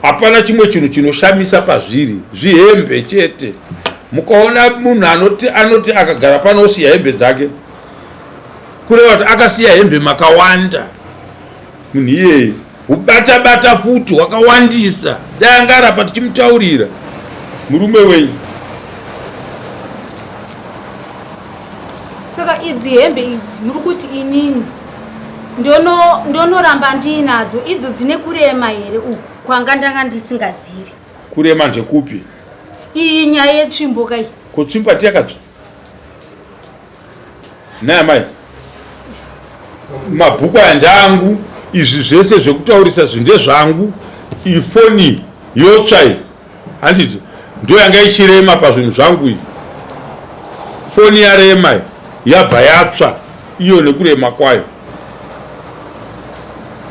Hapana chimwe chinhu chinoshamisa pazviri, zvihembe chete. Mukaona munhu anoti, anoti akagara pano osiya hembe dzake, kureva kuti akasiya hembe makawanda munhu iyeye ubata bata futi wakawandisa. Dai anga arapa tichimutaurira murume wenyu. Saka idzi hembe idzi muri kuti inini ndonoramba ndiinadzo idzo dzine kurema here uku kwanga ndanga ndisingazivi? Kurema ndekupi? Iyi nyaya yetsvimbo kai. Ko tsvimbo hati yakatsva? Nhai amai. Mabhuku aya ndeangu, izvi zvese zvekutaurisa zvi ndezvangu. Ifoni yotsva iyi handiti ndo yanga ichirema pazvinhu zvangu iyi. Foni yarema iyi yabva yatsva iyo nekurema kwayo.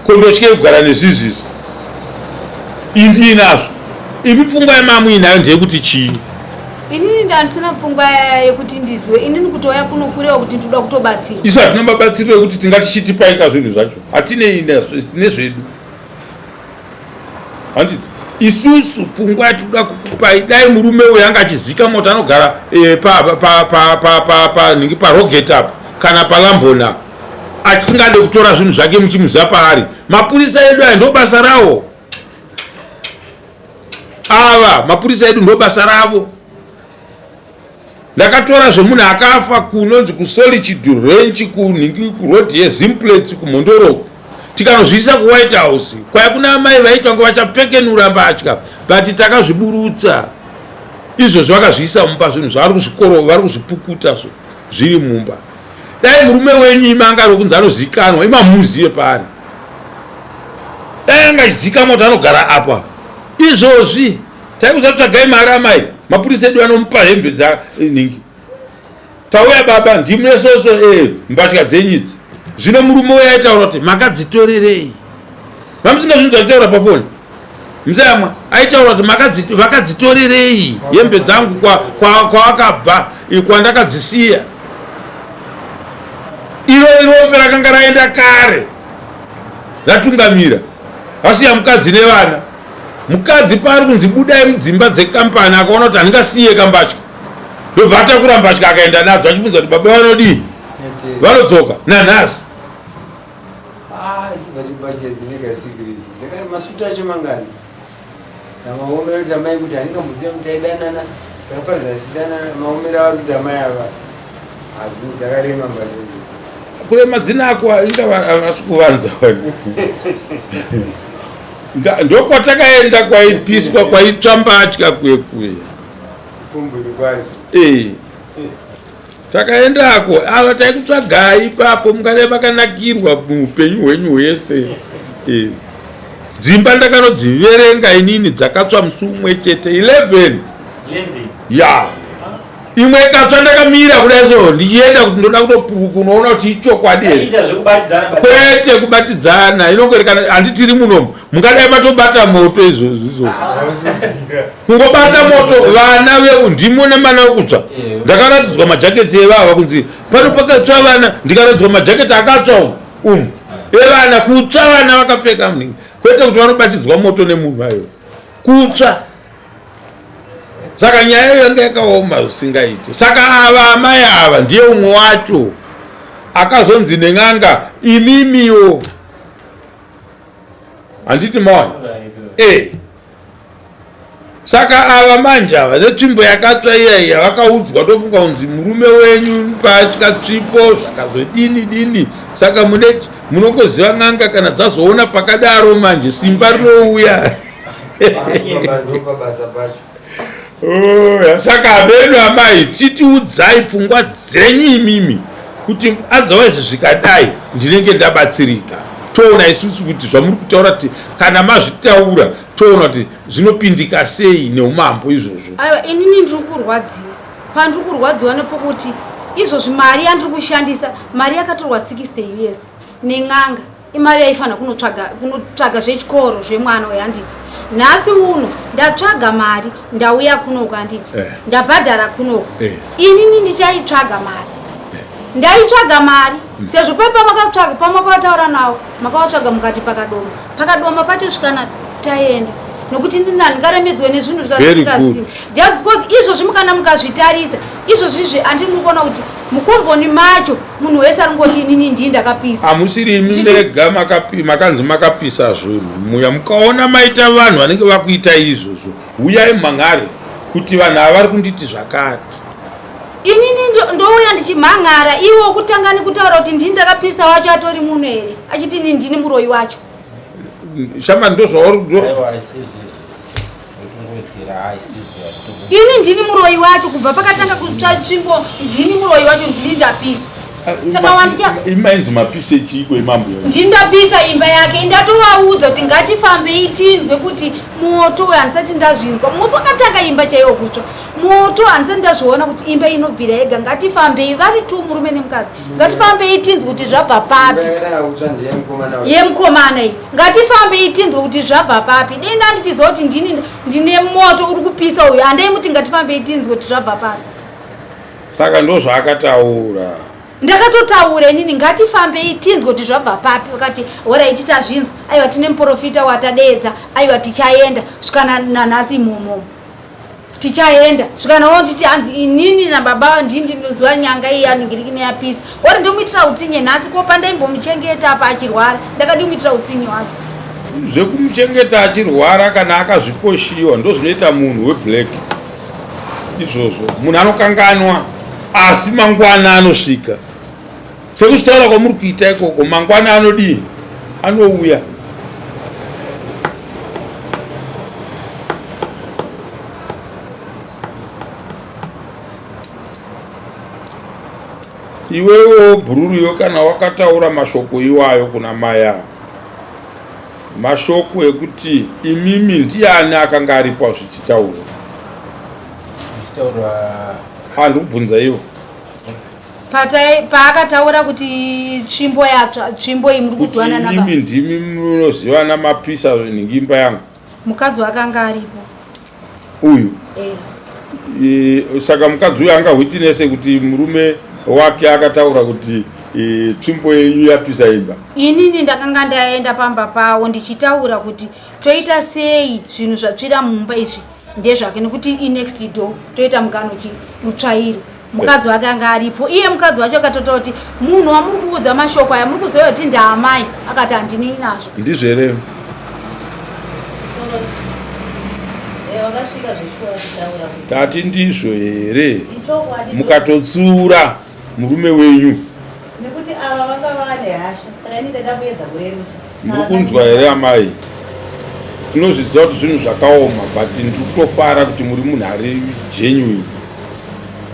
Ko ndotyei kugara nezvizvi izvi? Indiinazvo. Imi pfungwa yamamuinayo ndeyekuti chii? Inini ndandisina pfungwa yekuti ndiziwe inini kutouya kuno kureva kuti ndinoda kutobatsirwa. Isu hatina mabatsiriro ekuti tingati chitipaika zvinhu zvacho, hatinei nezvedu handiti. Isusu pfungwa yatinoda kukupai, dai murume uyu anga achizikamwa kuti anogara eh, panhingi paroget apo kana palambona, asingade kutora zvinhu zvake muchimuziva paari. Mapurisa edu aya ndo basa rawo. Ava mapurisa edu ndo basa ravo. Ndakatora zvemunhu akafa kunonzi kuSolitude Ranch kunhingi kuroad yeZimplets kuMhondoro tikanozviisa kuWhite House kwaya kuna amai vaitwa ngo vachapfekenura mbatya but takazviburutsa izvozvo vakazviisa mumba zvinhu zvavari kuzvikoro vari kuzvipukuta so zviri mumba. Dai murume wenyu imi anga ari kunzi anozikanwa imi hamuzive paari. Dai anga achizikanwa kuti anogara apa izvozvi taikuza tsvagai mari amai mapurisa edu anomupa hembe dza nhingi. Tauya baba ndimune soso eh mbatya dzenyu idzi. Zvino murume uya aitaura kuti makadzitorerei? Vamusingazvinzwa achitaura pafoni. Mzayamwa aitaura kuti vakadzitorerei hembe dzangu kwawakabva kwa, kwandakadzisiya. Iro irombe rakanga raenda kare ratungamira vasiya mukadzi nevana. Mukadzi paari kunzi budai mudzimba dzekampani akaona kuti handingasiye kambatya, ndobva atakura mbatya akaenda nadzo achibvunza kuti baba vanodii, vanodzoka nanhasi. Ah, mbatya dzine kasikiriti masuti acho mangani namaomero kuti amai kuti handingamboziva kuti taidanana takaparidza tichidanana maomero avari kuti amai ava hadzini dzakarema mbatya kurema dzinako inga havasi kuvanza wani ndokwatakaenda kwaipiswa kwaitsva mbatya kuye kuye eh. Takaendako ava taikutsvagai ipapo mungadai makanakirwa muupenyu hwenyu hwese. E. Dzimba ndakanodziverenga inini dzakatsva musi umwe chete 11. Ya. Imwe ikatsva ndakamira kudai so ndichienda kuti ndoda kunoona kuti ichokwadi here. Kwete kubatidzana inongoerekana handitiri munomu mungadai matobata moto izvozvi so kungobata moto vana veu ndimo nemana wekutsva eh. Ndakaratidzwa majaketsi evava kunzi pano pakatsva vana, ndikaratidzwa majaketi akatsva umu umu evana kutsva vana vakapfeka muningi, kwete kuti vanobatidzwa moto nemunhu ayo kutsva. Saka nyaya iyo yanga yakaoma zvisingaiti. Saka ava amai ava ndiye umwe wacho akazonzi nen'anga imimiwo handiti maona e saka ava manje ava netsvimbo yakatsva iya iya vakaudzwa tofunga kunzi murume wenyu patya tsvipo zvakazodini dini. Saka mune munongoziva n'anga kana dzazoona pakadaro manje simba rinouya. Oh, saka abedu amai titiudzai pfungwa dzenyu imimi kuti otherwise zvikadai ndinenge ndabatsirika. Toona isusu kuti zvamuri kutaura kuti kana mazvitaura toona kuti zvinopindika sei neumambo izvozvo. Aiwa inini ndiri kurwadziwa, pandiri kurwadziwa nepokuti izvozvi mari yandiri kushandisa mari yakatorwa 60 us nen'anga imari yaifanira kunotsvaga kunotsvaga zvechikoro zvemwana uyo handiti. Nhasi uno ndatsvaga mari ndauya kunoku handiti eh. Ndabhadhara kunoku eh. Inini ndichaitsvaga mari eh. Ndaitsvaga mari sezvo pai pamakatsvaga pamakataura nawo makavatsvaga mukati pakadoma pakadoma pachosvikana taenda nokuti ndini handingaremedzwe nezvinhu zvasingazivi just because izvozvi mukana mukazvitarisa izvozvizvi handini kuona kuti mukomboni macho munhu wese ari ngoti inini ndii ndakapisa. Hamusiri imi mega makanzi makapisa zvinhu muya mukaona maita vanhu vanenge vakuita izvozvo huyai mhan'are kuti vanhu ava vari kunditi zvakati. Inini ndouya ndichimhan'ara iwo kutanga nekutaura kuti ndini ndakapisa wacho atori muno here achiti inini ndini muroyi wacho. Shama ndozvauri ini ndini muroyi wacho kubva pakatanga kutsva tsvimbo ndini muroyi wacho ndini ndapisa. Ah, Saka wandicha- imainzi mapisi echiiko imambuya Ndindapisa imba yake, ndatovaudza kuti ngatifambei tinzwe kuti moto uyu handisati ndazvinzwa. Musi wakatanga imba chaiwo kutsva, moto handisati ndazviona kuti imba inobvira yega. Ngatifambei, vari tu murume nemukadzi, ngatifambei tinzwe kuti zvabva papi. Yemukomana iyi, ngatifambei tinzwe kuti zvabva papi. Dei ndandichiziva kuti ndini ndine moto uri kupisa uyu, handaimuti ngatifambei tinzwe kuti zvabva papi. Saka ndozvaakataura. Ndakatotaura inini ngatifambei tinzwe kuti zvabva papi, vakati horaiti tazvinzwa, aiwa tine muprofita watadeedza, aiwa tichaenda svikana nanhasi imomomo tichaenda svikanawo nditi hanzi inini nababa ndini ndinoziva nyanga iyi yaningirikine yapisa ori ndomuitira utsinye nhasi ko pandaimbomuchengeta apa achirwara ndakadi kumuitira utsinye wacho. Zvekumuchengeta achirwara kana akazvikoshiwa ndozvinoita munhu weblack izvozvo munhu anokanganwa asi mangwana anosvika sekuzvitaura kwamuri kuita ikoko mangwana anodii anouya. Iwewo bhururu iwe kana wakataura mashoko iwayo kuna mai ava mashoko ekuti imimi ndiani akanga aripo zvichitaurwa? Zvichitaurwa handikubvunza ivo. Paakataura kuti tsvimbo yatsva, tsvimbo iyi muri kuzivana naba. Imimi ndimi munozivana mapisa nhingi imba yangu. Mukadzi wakanga aripo. Uyu. Eh. E, saka mukadzi uyu anga witness kuti murume wake akataura kuti e, tsvimbo yenyu yapisa imba. Inini ndakanga ndaenda pamba pawo ndichitaura kuti toita sei zvinhu zvatsvira mumba izvi ndezvake nekuti inext door toita mukano chi mutsvairo. Mukadzi wake anga aripo, iye mukadzi wacho akatotaura kuti munhu wamuri kuudza mashoko aya muri kuziva kuti ndaamai, akati handinei nazvo. Ndizvo here? Tati ndizvo here? Mukatotsiura murume wenyu. Nekuti ava vanga vane hasha, saka ini ndaida kuedza kurerutsa. Muri kunzwa here amai? Tinozviziva kuti zvinhu zvakaoma but ndiri kutofara kuti muri munhu ari genuine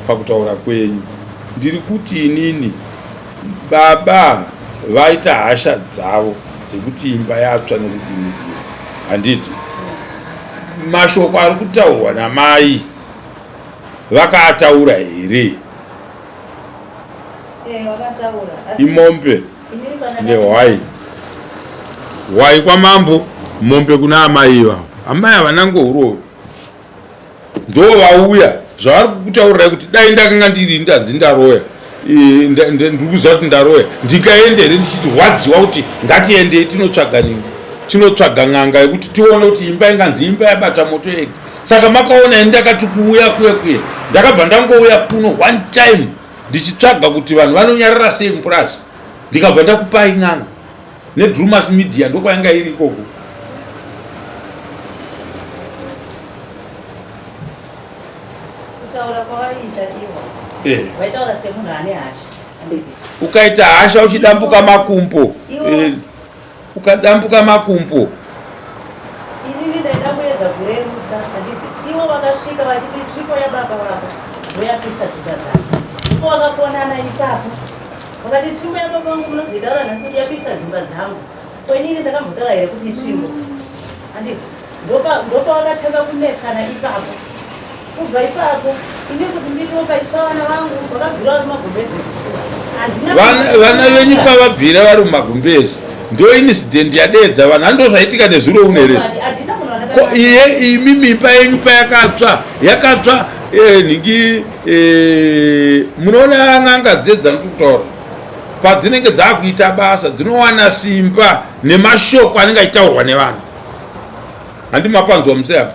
pakutaura kwenyu. Ndiri kuti inini baba vaita hasha dzavo dzekuti imba yatsva nekudimikira handiti? Mashoko ari kutaurwa namai vakaataura here? Eh, Imombe nehwai hwai kwamambo mombe kuna amai ivavo amai havana ngohurovi ndo vauya zvavari kukutaurirai kuti dai ndakanga ndiri ndanzi ndaroya ndiri kuziva kuti ndaroya ndikaenda here ndichiti rwadziwa kuti ngatiendei tinotsvaga nini tinotsvaga n'anga yekuti tione kuti imba inganzi imba yabata moto yega saka makaona ini ndakati kuuya kuye kuye ndakabva ndangouya kuno one time ndichitsvaga kuti vanhu vanonyarara sei mupurazi ndikabva ndakupai n'anga nedrumas media ndokwainga iri ikoko. Kutaura kwavaiita ivo eh. Vaitaura semunhu ane hasha. Ukaita hasha uchidambuka makumbo eh, ukadambuka makumbo. Inini ndaida kuedza kurerutsa handiti ivo vakasvika vachiti tsvimbo yababa vako ndoyapisa dzimba dzako ivo vakakonana ipapo vakati tsvimbo yababa vangu munozoitaura nhasi kuti yapisa dzimba dzangu ko inini ndakambotaura here kuti itsvimbo handiti ndopavakatanga kunetsana ipapo kubva ipapo ini kuti ndiriwo paitsva vana vangu vakabvira vari mumagumbezi vana venyu pavabvira vari mumagumbezi ndo incident yadeedza vanhu ando zvaitika nezuro uno here ko iye imi mimba yenyu payakatsva yakatsva eh, nhingi eh, munoona n'anga dziye dzanokutaura padzinenge dzakuita basa dzinowana simba nemashoko anenge achitaurwa nevanhu handi mapanzwa muse apa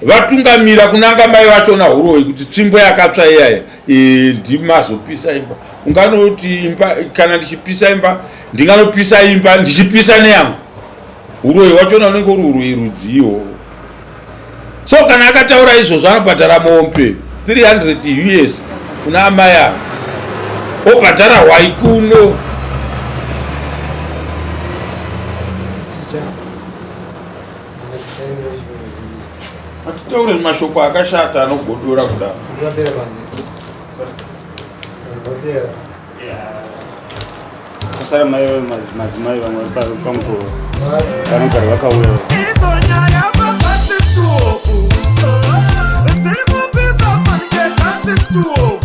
vatungamira kunanga mai vachona huroyi kuti tsvimbo yakatsva iyaya e, ndimazopisa imba unganoti imba kana ndichipisa imba ndinganopisa imba ndichipisa neyangu huroyi wachona unenge uri huroyi rudziwo so kana akataura izvozvo anobhadhara mombe 300 us kuna amai avo obhadhara hwai kuno Atitaure mashoko akashata anogodora kudaro. Kusara mai madzimai vamwe vari pamukova vanogara vakauya. Idzo nyaya papasituoku dziri kupisa fanike kasituoku.